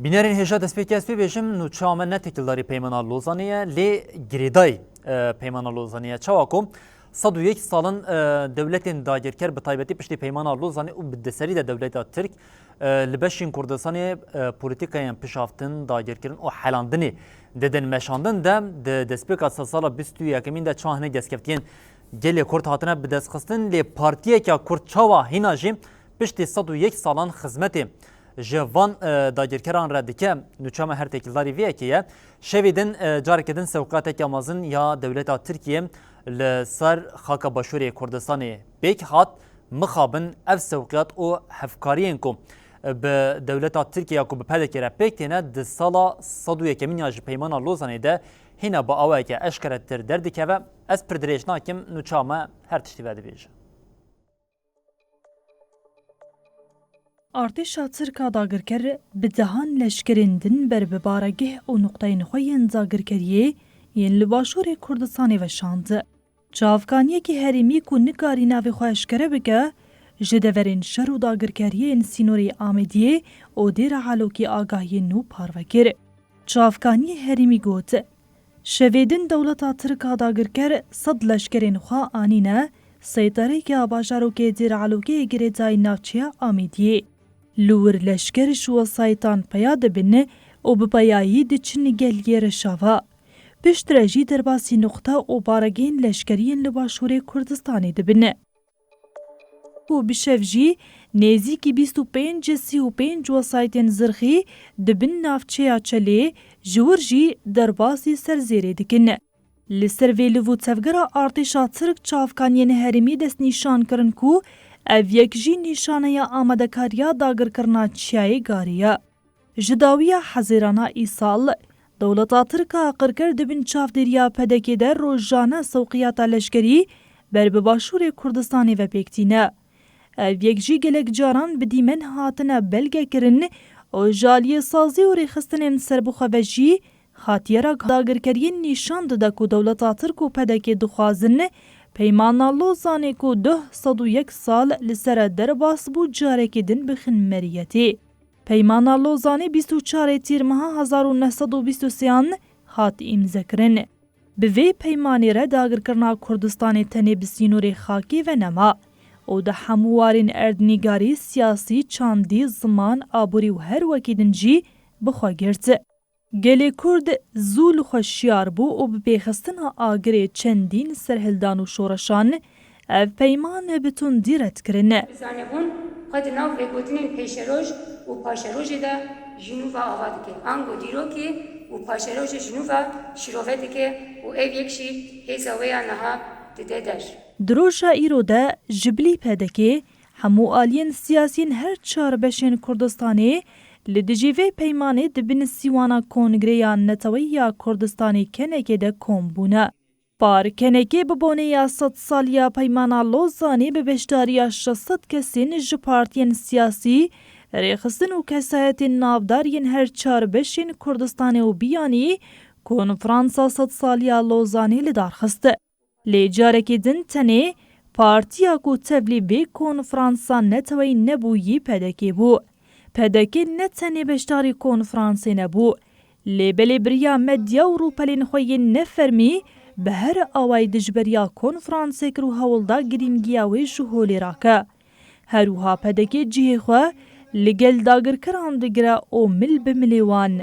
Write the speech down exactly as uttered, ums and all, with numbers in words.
Bînerên hêja destpêkê ez pê bêjim, nûçeya me ne têkildarî Peymana Lozanê ye, lê girêdayî, e, Peymana Lozanê ye. Çawa ku sed û yek sal in, e, dewletên dagirker bi taybetî piştî Peymana Lozanê û bi di serî de dewleta Tirk, e, li beşên Kurdistanê, e, polîtikayên pişaftin, dagirkirin û helandinê didin meşandin de, di destpêka sedsala bîst û yekemîn de çawa hinek destkeftiyên gelê Kurd hatine bidestxistin, lê partiyeke Kurd çawa hîna jî piştî sed û yek salan xizmetê ji van, e, dagirkeran re dike, nûçeya me her têkildarî vê yekê ye. Şevê din, e, careke din sewqateke mezin ya dewleta Tirkiye li ser xaka Başûrê Kurdistanê pêk hat, mixabin ev sewqat û hevkariyên ku, e, bi dewleta Tirkiye ya ku bi P D K re pêk têne, di sala sed û yekemîn ya ji Peymana Lozanê de hîna bi awayeke eşkeretir derdikeve. Ez pir dirêj nakim, nûçeya me her tiştî vedibêje. Artêşa Tirk a dagirker bi dehan leşkerên din ber bi baregeh û nuqteyên xwe yên dagirkeriyê yên li Başûrê Kurdistanê veşand. Çavkaniyekî herêmî ku nikarî navê xwe eşkere bike, ji deverên şer û dagirkeriyên sînorê Amêdiyê û Dêra Elokê agahiyên nû parve kir. Çavkaniyê herêmî got, Şevê din dewleta Tirk a dagirker sed leşkerên xwe anîne seytereke ya bajarokê Dêra Elokê yê girêdayî navçeya Amêdiyê. Li wir leşker ji wesayîtan peya dibin û bi peyayî diçin geliyê Reşava. Piştre jî derbasî nuqte û baregehên leşkeriyên li Başûrê Kurdistanê dibin. Ku bi şev jî nêzîkî bîst û pênc ji sî û pênc wesayîtên zirxî di bin navçeya Çelê, ji wir jî derbasî serzêrê dikin. Li ser vê liv û tevgera artêşa Tirk çavkaniyên herêmî destnîşan kirin ku ev yek jî nîşaneya amadekariya dagirkirina Çiyayê Garê ye. Ji dawiya Hezêrana îsal, dewleta Tirk a qirker di bin çavdêriya P D K'ê de rojane sewqiyata leşkerî ber bi Başûrê Kurdistanê ve pêk tîne. Ev yek jî gelek caran bi dîmen hatine belgekirin û ji aliyê sazî û rêxistinên serbixwe ve jî hatiye re dagirkeriyên nîşan dide ku dewleta Tirk û P D K dixwazin Peymana Lozanê ku duh sed û yek sal li ser derbas bû carekê din bixin meriyetê. Peymana Lozanê bîst û çarê Tîrmeha hezar û neh sed û bîst û sêyan hat îmzekirin. Bi vê peymanê re dagirkirina Kurdistanê tenê bi sînorê xakê ve nema û di hemû warên erdnîgarî, siyasî, çandî, ziman, aborî û her wekî din jî bi xwe girt. Gelê Kurd zû li xwe şiyar bû û bi pêxistina agirê çendîn serhildan û şoreşan ev peyman bi tundî red kirin. Bizanebûn xwe di nav vegotinên pêşeroj û paşerojê de ji nû ve ava dike. Ango dîrokê û paşerojê ji nû ve şîrove dike û ev yek jî hêza wê ya niha dide der. Di roja îro de ji bilî P D K, hemû aliyên siyasî yên her çar beşên Kurdistanê li dijî vê peymanê di bin sîwana Kongreya Neteweyî ya Kurdistanê Kenekê de kom bûne. Par Kenekê bi bonê ya sed saliya Peymana Lozanê bi beşdariya şeş sed kesên ji partiyên siyasî, rêxistin û kesayetên navdar yên her çar beşên Kurdistanê û biyanî konferansa sed saliya Lozanê li dar xist. Lê carekê din tenê partiya ku tevlî vê konferansa neteweyî nebûyî P D K bû. P D K ne tenê beşdarî konferansê nebû, lê belê bi riya medya û rûpelên xwe yên nefermî bi her awayî dijberiya konferansê kir û hewl da girîngiya wê ji holê rake. Her wiha P D K cihê xwe li gel dagirkeran digire û mil bi milê wan